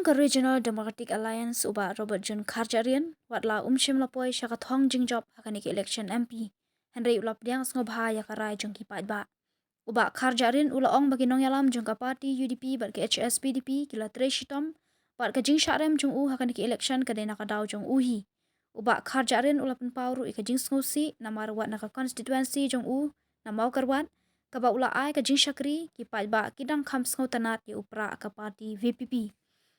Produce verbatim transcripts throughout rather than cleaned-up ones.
Ka Regional Democratic Alliance u Bah Robert June Kharjahrin, wat la um shym la poi sha ka thong jingjop ha kane ka election M P, hynrei u la pdiang sngewbha ïa ka rai jong ki paidbah. U Bah Kharjahrin u la ong ba ki nongïalam jong ka party U D P bad ka H S P D P ki la trei shitom bad ka jingshah rem jong u ha kane ka election ka dei na ka daw jong u hi. U Bah Kharjahrin u la pynpaw ruh ïa ka jingsngewsih namar wat na ka constituency jong u na Mawkyrwat, kaba u la ai ka jingshakri, ki paidbah ki dang kham sngewtynnad ïa u prah ka party V P P.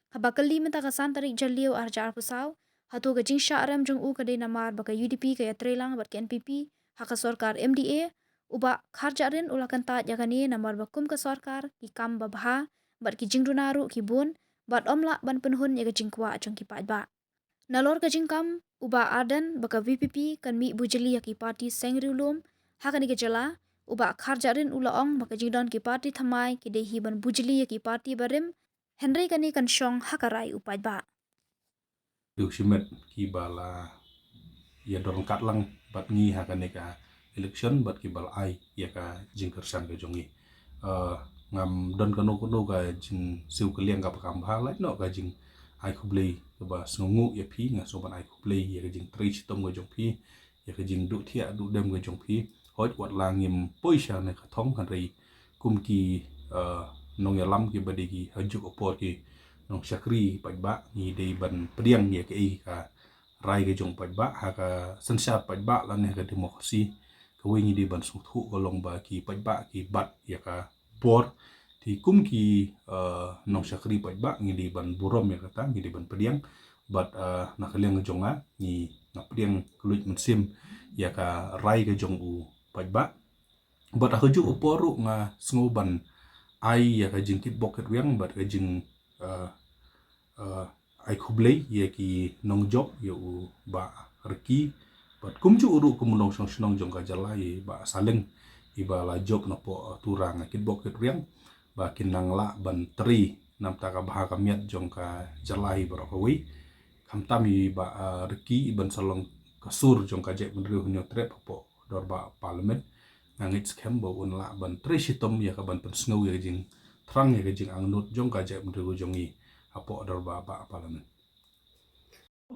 Haba kylli mynta ka san tarik Jylliew arhajar arphew saw, hato ka jingshah rem jong u ka dei namar ba ka U D P ka ïatreilang bad ka N P P ha ka sorkar M D A, u Bah Kharjahrin u la kyntait ïa kane namar ba kum ka sorkar ki kam babha bad ki jingduna ruh ki bun bad ym lah ban pynhun ïa ka jingkwah jong ki paidbah. Nalor ka jingkam u Bah Ardent ba ka V P P kan mih bujli ïa ki party seng riewlum ha kane ka jylla, u Bah Kharjahrin u la ong ba ka jingdon ki party thymmai ki dei hi ban bujli ïa ki party barim, hynrei kane kan shong ha ka rai u paidbah. Duk shimet kiba la ïadon katlang bad ngi ha kane ka election bad kiba la ai ïa ka jingkyrshan ka jong ngi. Uh, ngam don kano kano ka jingsiew kylliang kaba kham bha, lait noh ka jingai khublei kaba sngewnguh ïa phi, nga sngew ban ai khublei ïa ka jingtrei shitom ka jong phi, ïa ka jingduh thiah duh dem ka jong phi. Hooid, wat la ngim poi sha kane ka thong, hynrei kum ki, uh, nongïalam kiba dei ki ha juk ha por, ki nongshakri paidbah, ngi dei ban pdiang ïa kaei ka rai ka jong paidbah, ha ka synshar paidbah lane ha ka democracy. Kawei ngi dei ban sngewthuh ka long ba ki paidbah ki bat ïa ka bor. Te kum ki, uh, nongshakri paidbah ngi dei ban burom ïa kata, ngi dei ban pdiang. Bad, uh, na ka liang ka jong nga, ngi, nga pdiang kylluid mynsiem ïa ka rai ka jong u paidbah. Bad ha ka juk u por ruh nga sngew ban ai ïa ka jingkitbok kitrwiang bad ka jing, uh, uh, ai khublei ïa ki nongjop, ïa u Bah Ricky bad kumjuh ruh kum u nongshong shnong jong ka jylla, i Bah Saleng, iba la jop napoh Tura. Nga kitbok kitrwiang ba kin nang lah ban trei namar ka bha ka miat jong ka jylla hi baroh kawei. Khamtam i Bah, uh, Ricky, iban sa long ka sur jong ka jaitbynriew Hynñiewtrep hapoh dorbar Parliament. Nga ngeit skhem ba un lah ban trei shitom ïa ka ban pynsngew ïa ka jingthrang ïa ka jingangnud jong ka jaitbynriew jong ngi hapoh dorbar Parliament.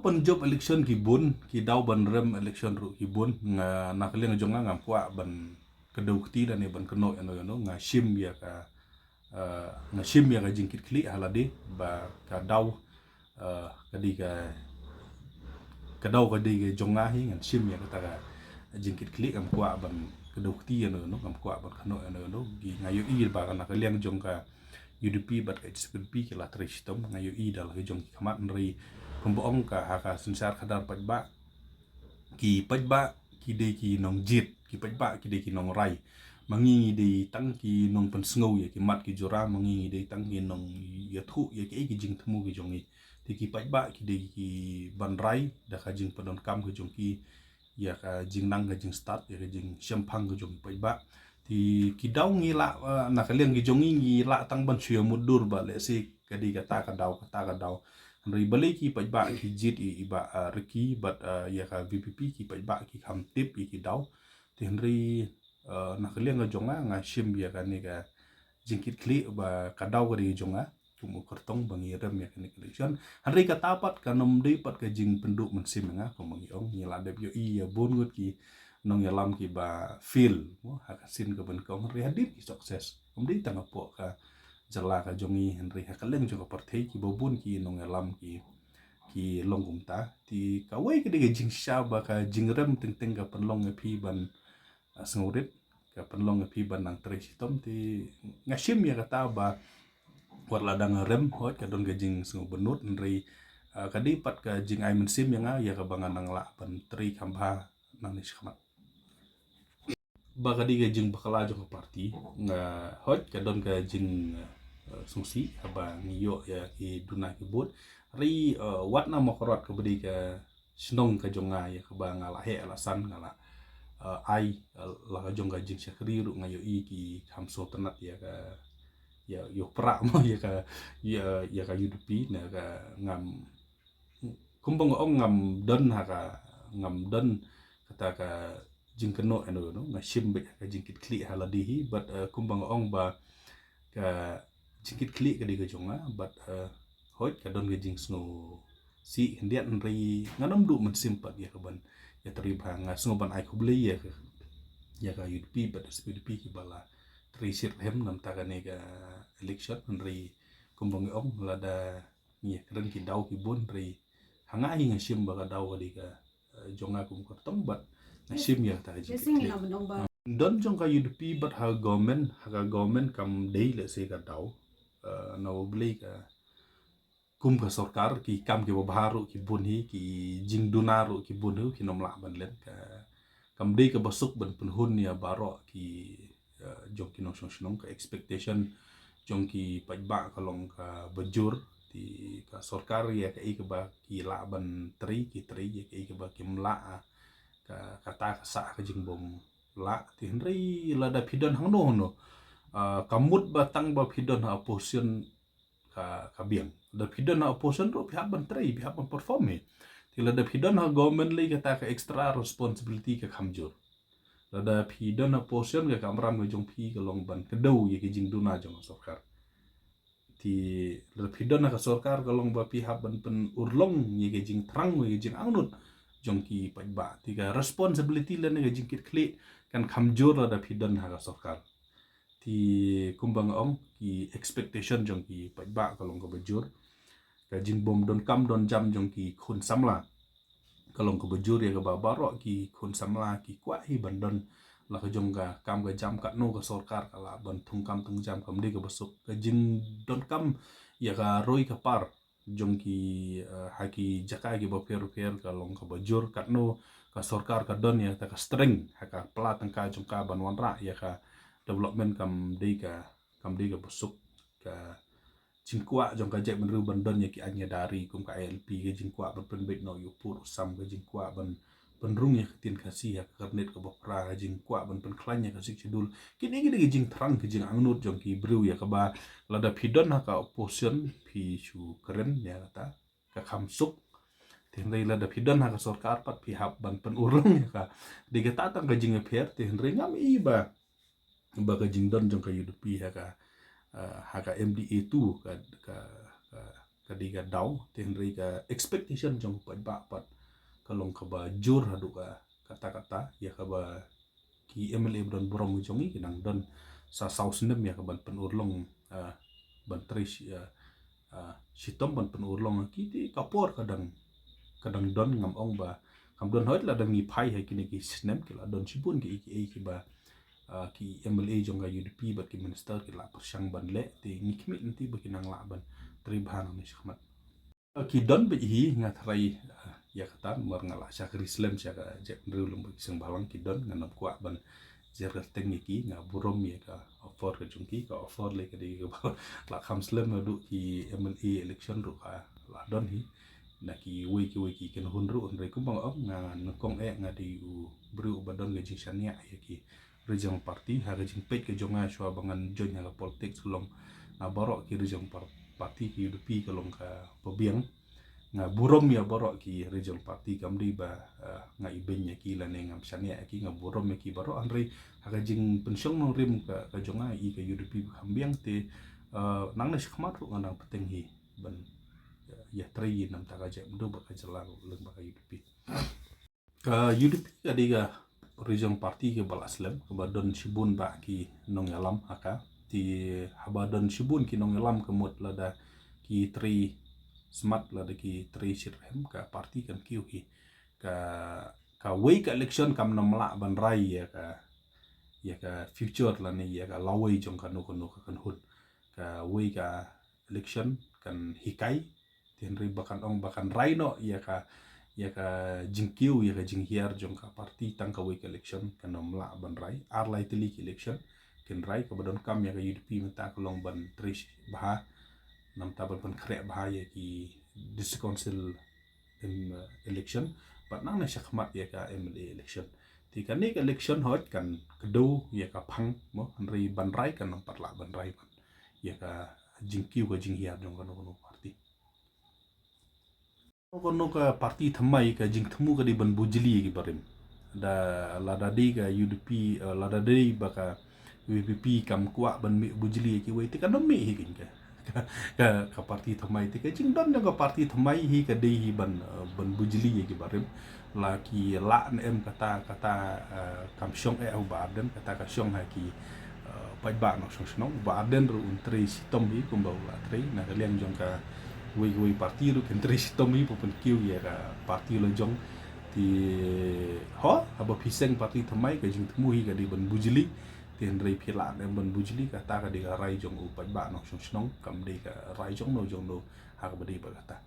Pynjop election ki bun, ki daw ban rem election ruh ki bun. Nga, na ka liang jong nga, ngam kwah ban kdew kti lane ban kynnoh ïano ïano. Nga shim ïa ka, uh, nga shim ïa ka jingkitkhlieh ha lade ba ka daw, uh, ka dei ka, ka daw ka dei ka jong nga hi. Ngan shim ïa kata ka jingkitkhlieh, ngam kwah ban kdew kti ïano ïano, ngam kwah ban kynnoh ïano ïano. Ki, nga ïohi ba ka na ka liang jong ka U D P bad ka H S P D P ki la trei shitom. Nga ïohi da la ka jong ki khmat, hynrei kumba ong ka ha ka synshar khadar paidbah, ki paidbah ki dei ki nongjied, ki paidbah ki dei ki nongrai. Ma ngi ngi dei tang ki nongpynsngew ïa ki mat ki jura, ma ngi ngi dei tang ki nongïathuh ïa kiei ki jingthmu ki jong ngi. Te ki paidbah ki dei ki ban rai da ka jingpyndonkam ka jong ki ïa ka jingnang ka jingstad, ïa ka jingshemphang ka jong ki paidbah. Te ki daw ngi lah, uh, na ka liang ki jong ngi ngi lah tang ban shu ïa mutdur ba lehse ka dei kata ka daw, kata ka daw. Hynrei balei ki paidbah ki jied ïa i Bah, uh, Ricky bad, uh, ïa ka V P P, ki paidbah ki kham tip ïa ki daw. Te hynrei, uh, na ka liang ka jong nga, nga shim ïa kane ka jingkitkhlieh ba ka daw ka dei ka jong nga kum u kyrtong ba ngi rem ïa kane ka election. Hynrei kata pat kan ym dei pat ka jingpynduh mynsiem ïa nga, kumba ngi ong, ngi la dep ïohi ïa bun ngut ki nongïalam kiba fail, mo, ha ka sien kaba nyngkong, hynrei hadien ki success. Ym dei tang hapoh ka jylla ka jong ngi, hynrei ha kylleng jong ka pyrthei kiba bun ki nongïalam ki, ki long kumta. Te kawei ka dei ka jingshisha ba ka jingrem teng teng ka pynlong ïa phi ban, uh, sngewrit, ka pynlong ïa phi ban nang trei shitom. Te nga shim ïa kata ba wat la dang rem, hooid ka don ka jingsngewbynnud, hynrei, uh, ka dei pat ka jingai mynsiem ïa nga ïa kaba ngan nang lah ban trei kham bha nangne shakhmat. Ba ka dei ka jingbakla jong ka party, nga, hooid ka don ka jing, uh, sngewsih haba ngi ïoh ïa ki duna ki vote. Hynrei, uh, wat na Mawkyrwat kaba dei ka shnong ka jong nga ïa kaba nga la heh la san, nga la, uh, ai, uh, la ka jong ka jingshakri ruh, nga ïohi ki kham sngewtynnad ïa ka, ïa, ïa u prah, mo, ïa ka, ïa, ïa ka U D P, na ka ngam, kumba nga ong, ngam don ha ka, ngam don kata ka jingkynnoh ïano ïano, nga shim beit ka jingkitkhlieh ha lade hi, bad, uh, kumba nga ong ba ka jingkitkhlieh ka dei ka jong nga, bad, uh, Ka don ka jingsngew sih khyndiat, hynrei ngan ym duh mynsiem pat ïa ka ban ïatrei bha. Nga sngew ban ai khublei ïa ka, ïa ka U D P bad S P D P kiba la trei shitrhem namta kane ka election, hynrei kumba nga ong, lada ngi ïakren ki daw ki bun, hynrei ha nga hi nga shim ba ka daw ka dei ka, eh, jong nga kum kyrtong bad nga shim ïa kata ka jingkitkhlieh. Don jong ka U D P bad ha government, ha ka government kam dei lehse ka daw, eh, na U Blei ka kum ka sorkar, ki kam kiba bha ruh ki bun hi, ki jingduna ruh ki bun hi, kin ym lah ban len. Ka kam dei kaba suk ban pynhun ïa baroh ki, eh, jong ki nongshong shnong. Ka expectation jong ki paidbah ka long kaba jur. Te ka sorkar ïa kaei kaba ki lah ban trei ki trei, ïa kaei kaba kim lah, ah, ka, kata ka sah ka jingbymlah. Te hynrei lada phi don hangno hangno, ah, ka mut ba tang ba phi don ha opposition ka, ka biang. Lada phi don ha opposition ruh phi hap ban trei, phi hap ban perform hi. Te lada phi don ha government lei, kata ka extra responsibility ka kham jur. Lada phi don ha opposition, ka kamram ka jong phi ka long ban kdew ïa ki jingduna jong ka sorkar. Te lada phi don ha ka sorkar ka long ba phi hap ban pynurlong ïa ki jingthrang, ïa ki jingangnud jong ki paidbah. Te ka responsibility lane ka jingkitkhlieh kan kham jur lada phi don ha ka sorkar. Te kumba nga ong, ki expectation jong ki paidbah ka long kaba jur. Ka jingbym donkam donjam jong ki khun samla ka long kaba jur, ïa kaba baroh ki khun samla ki kwah hi ban don la ka jong ka kam ka jam, katno ka sorkar ka lah ban thungkam thungjam, kam dei kaba suk. Ka jingdonkam ïa ka roi ka par jong ki, eh, ha ki jaka kiba pher pher ka long kaba jur, katno ka sorkar ka don ïa kata ka strength ha ka pla tyngka jong ka ban wanrah ïa ka development, kam dei ka, kam dei kaba suk. Ka jingkwah jong ka jaitbynriew ban don ïa ki aiñ ïa da ri kum ka I L P, ka jingkwah ban pynbeit noh ïa u pud u sam, ka jingkwah ban pynrung ïa ka ktien Khasi ha ka kyrnit kaba phra, ka jingkwah ban pynkhlaiñ ïa ka Sixth Schedule. Kine ki dei ki jingthrang, ki jingangnud jong ki briew ïa kaba lada phi don ha ka opposition phi shu kren ïa kata ka kham suk. Te hynrei lada phi don ha ka sorkar pat phi hap ban pynurlong ïa ka. Dei kata tang ka jingïapher. Te hynrei ngam i ba, ba ka jingdon jong ka U D P ha ka, ah, ha ka M D A two ka, ka, ka, ka dei ka daw. Te hynrei ka expectation jong u paidbah pat ka long kaba jur haduh ka, kata kata, ïa kaba ki M L A ba don burom jong ngi ki nang don sa saw snem ïa ka ban pynurlong, ah, ban trei shi, ah, ah, shitom ban pynurlong ki. Te ka por ka dang, ka dang don, ngam ong ba kam don, hooid lada ngi phai ha kine ki snem ki la don shibun ki, ki, kiba, ah, ki M L A jong ka U D P bad ki minister ki la pyrshang ban leh, te ngi khmih lynti ba ki nang lah ban trei bha nangne shakhmat. Ki don beit hi, nga tharai, eh, ïa kata namar nga la shakri slem sha ka jaitbynriew lyngba ki seng bhalang, ki don, ngan ym kwah ban jer kyrteng ïa ki. Nga burom ïa ka offer ka jong ki, ka offer lei ka dei kaba la kham slem, naduh ki M L A election ruh ka la don hi na kiwei kiwei ki kynhun ruh, hynrei kumba nga ong, nga nyngkong eh nga dei u briew uba don ka jingshaniah ïa ki regional party. Ha ka jingpeit ka jong nga shuwa ba ngan join ha ka politics, ka long na baroh ki regional par-, party, ka U D P ka long kaba biang. Nga burom ïa baroh ki regional party, kam dei ba, eh, nga ibeiñ ïa ki lane ngam shaniah ïa ki, nga burom ïa ki baroh. Hynrei ha ka jingpynshong nongrim ka, ka jong nga, i ka U D P ba kham biang. Te, eh, nangne shakhmat ruh nga nang bteng hi ban, eh, ïatrei namta ka jaitbynriew bad ka jylla ruh lyngba ka U D P. Ka U D P ka dei ka regional party kaba la slem, kaba don shibun bah ki nongïalam ha ka. Te haba don shibun ki nongïalam, ka mut lada ki trei smat, lada ki trei shitrhem, ka party kan kiew hi. Ka, kawei ka election kam nym lah ban rai ïa ka, ïa ka future lane ïa ka lawei jong kano kano ka kynhun. Kawei ka election kan hikai, te hynrei ba kan ong ba kan rai noh ïa ka, ïa ka jingkiew, ïa ka jinghiar jong ka party tang kawei ka election, kan nym lah ban rai. Ar lai tylli ki election kin rai. Kaba donkam ïa ka U D P mynta ka long ban trei bha, namta ban pynkhreh bha ïa ki District Council, em, eh, election, bad nangne shakhmat ïa ka M L A election. Te kane ka election hooid kan kdew ïa ka phang mo, hynrei ban rai kan nym pat lah ban rai ban ïa ka jingkiew ka jinghiar jong kano kano party. Kano kano ka party thymmai ka jingthmu ka dei ban bujli ïa ki barim. Da lada dei ka U D P, eh, lada dei ba ka V P P kam kwah ban mih bujli ïa kiwei, te kan nym mih hi kein ka. ka, ka parti thymmai. Te ka jingdon jong ka parti thymmai hi ka dei hi ban, eh, ban bujli ïa ki barim. La ki lah ne em kata, kata, eh, kam shong eh u Bah Ardent, kata ka shong ha ki, eh, paidbah nongshong shnong. U Bah Ardent ruh un trei shitom hi kumba u la trei, na ka liang jong kawei kawei parti ruh kin trei shitom hi, pynban kiew ïa ka parti la jong. Te ho, haba phi seng parti thymmai ka jingthmu hi ka dei ban bujli. Te hynrei phi lah ne em ban bujli, kata ka dei ka rai jong u paidbah nongshong shnong, kam dei ka rai jong no jong no ha kaba dei bad kata.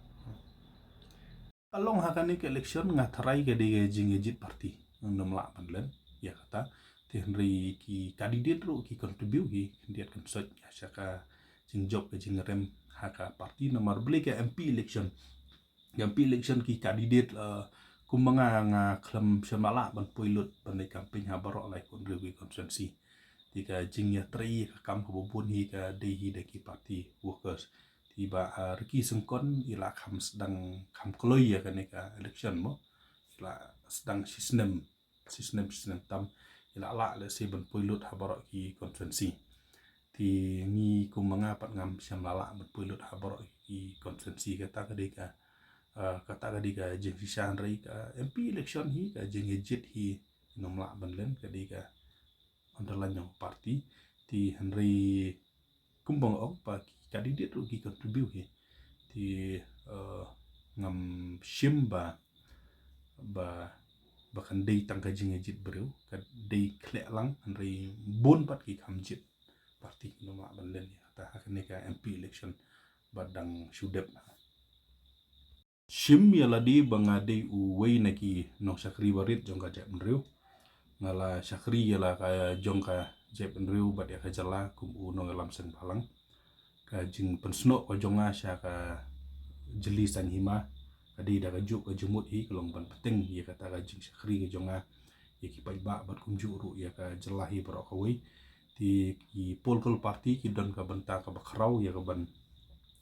Ka long ha kane ka election nga tharai ka dei ka jingïajied parti. Ngam lah ban len ïa kata. Te hynrei ki candidate ruh ki contribute, ki khyndiat khynsoit ïa sha ka jingjop ka jingrem ha ka parti, namar balei ka M P election, ka M P election ki candidate, eh, kumba nga, nga khlem shym la lah ban poi lut ban leit campaign ha baroh lai khun riew ki constituency. Te ka jingïatrei ka kam kaba bun hi ka dei hi da ki party workers. Te Bah, eh, Ricky Syngkon i la kham sdang, kham kloi ïa kane ka election mo. I la sdang shisnem, shisnem, shisnem tam. I la lah lehse ban poi lut ha baroh ki constituency. Te ngi kumba nga pat ngam shym la lah ban poi lut ha baroh ki constituency, kata ka dei ka, eh, kata ka dei ka jingshisha, hynrei ka M P election hi ka jingïajied hi, ngam lah ban len, ka dei ka underlying jong party. Te hynrei kumba nga ong ba ki candidate ruh ki contribute hi. Te, eh, ngam shim ba, ba, ba kan dei tang ka jingïajied briew, ka dei khleh lang, hynrei bun pat ki kham jied party, ngam lah ban len ïa kata ha kane ka M P election ba dang shu dep. Shim ïa lade ba nga dei uwei na ki nongshakri barit jong ka jaitbynriew. Nga la shakri ïa la ka jong ka jaitbynriew bad ïa ka jylla kum u nongïalam seng bhalang. Ka jingpynsnoh ka jong nga sha ka jylli saiñ hima ka dei da kajuh ka jingmut hi, ka long ban bteng ïa kata ka jingshakri ka jong nga ïa ki paidbah bad kumjuh ruh ïa ka jylla hi baroh kawei. Te ki political party ki don ka bynta kaba khraw ïa ka ban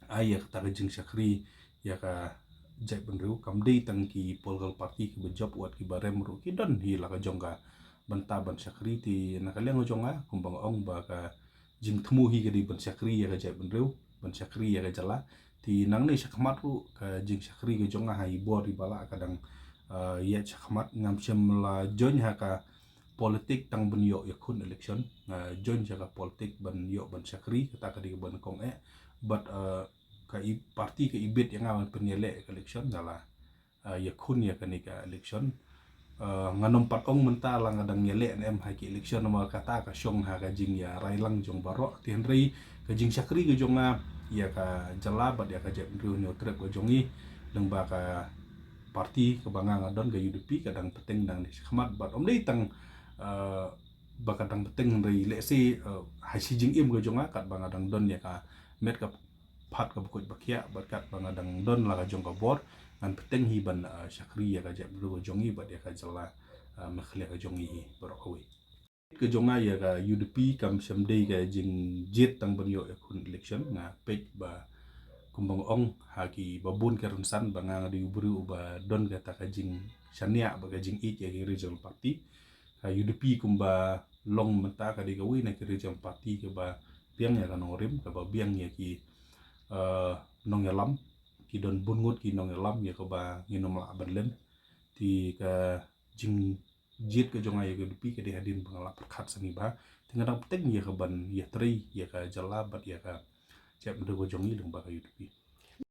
ai ïa kata ka jingshakri ïa ka jaitbynriew. Kam dei tang ki political party kiba jop, wat kiba rem ruh ki don hi la ka jong ka bynta ban shakri. Te na ka liang ka jong nga kumba nga ong ba ka jingthmu hi ka dei ban shakri ïa ka jaitbynriew, ban shakri ïa ka jylla. Te nangne shakhmat ruh ka jingshakri ka jong nga ha i bor iba lah ka dang, eh, ïaid shakhmat. Ngam shym la join ha ka politik tang ban ïoh ïakhun election. Nga join sha ka politik ban ïoh ban shakri, kata ka dei ka ban kong eh. Bad, eh, ka i party ka ibit ïa nga ban pynïaleh ka election, nga la, eh, ïakhun ïa kane ka election. Eh, ngan ym pat ong mynta la nga dang ïaleh ne em ha ki election, namar kata ka shong ha ka jingïarai lang jong baroh. Te hynrei ka jingshakri ka jong nga ïa ka jylla bad ïa ka jaitbynriew Hynñiewtrep ka jong ngi, lyngba ka party kaba nga nga don, ka U D P, ka dang bteng nangne shakhmat. Bad ym dei tang, eh, ba ka dang bteng, hynrei lehse, eh, ha shi jingim ka jong nga katba nga dang don ïa ka met ka phad kaba koit ba khiah bad katba nga dang don la ka jong ka bor, ngan bteng hi ban, eh, shakri ïa ka jaitbynriew ka jong ngi bad ïa ka jylla, eh, Meghalaya ka jong ngi hi baroh kawei. Ka jong nga ïa ka U D P kam shym dei ka jingjied tang ban ïoh ïakhun election. Nga peit ba kumba nga ong ha kiba bun ki rynsan ba nga nga dei u briew uba don kata ka jingshaniah bad ka jingïeit ïa ki regional party. Ka U D P kumba long mynta ka dei kawei na ki regional party kaba biang ïa ka nongrim, kaba biang ïa ki, eh, nongïalam, ki don bun ngut ki nongïalam ïa kaba ngin ym lah ban len. Te ka jingjied ka jong nga ïa ka U D P ka dei hadien ba nga la pyrkhat sani bha. Te nga dang bteng ïa ka ban ïatrei ïa ka jylla bad ïa ka jaitbynriew ka jong ngi lyngba ka U D P.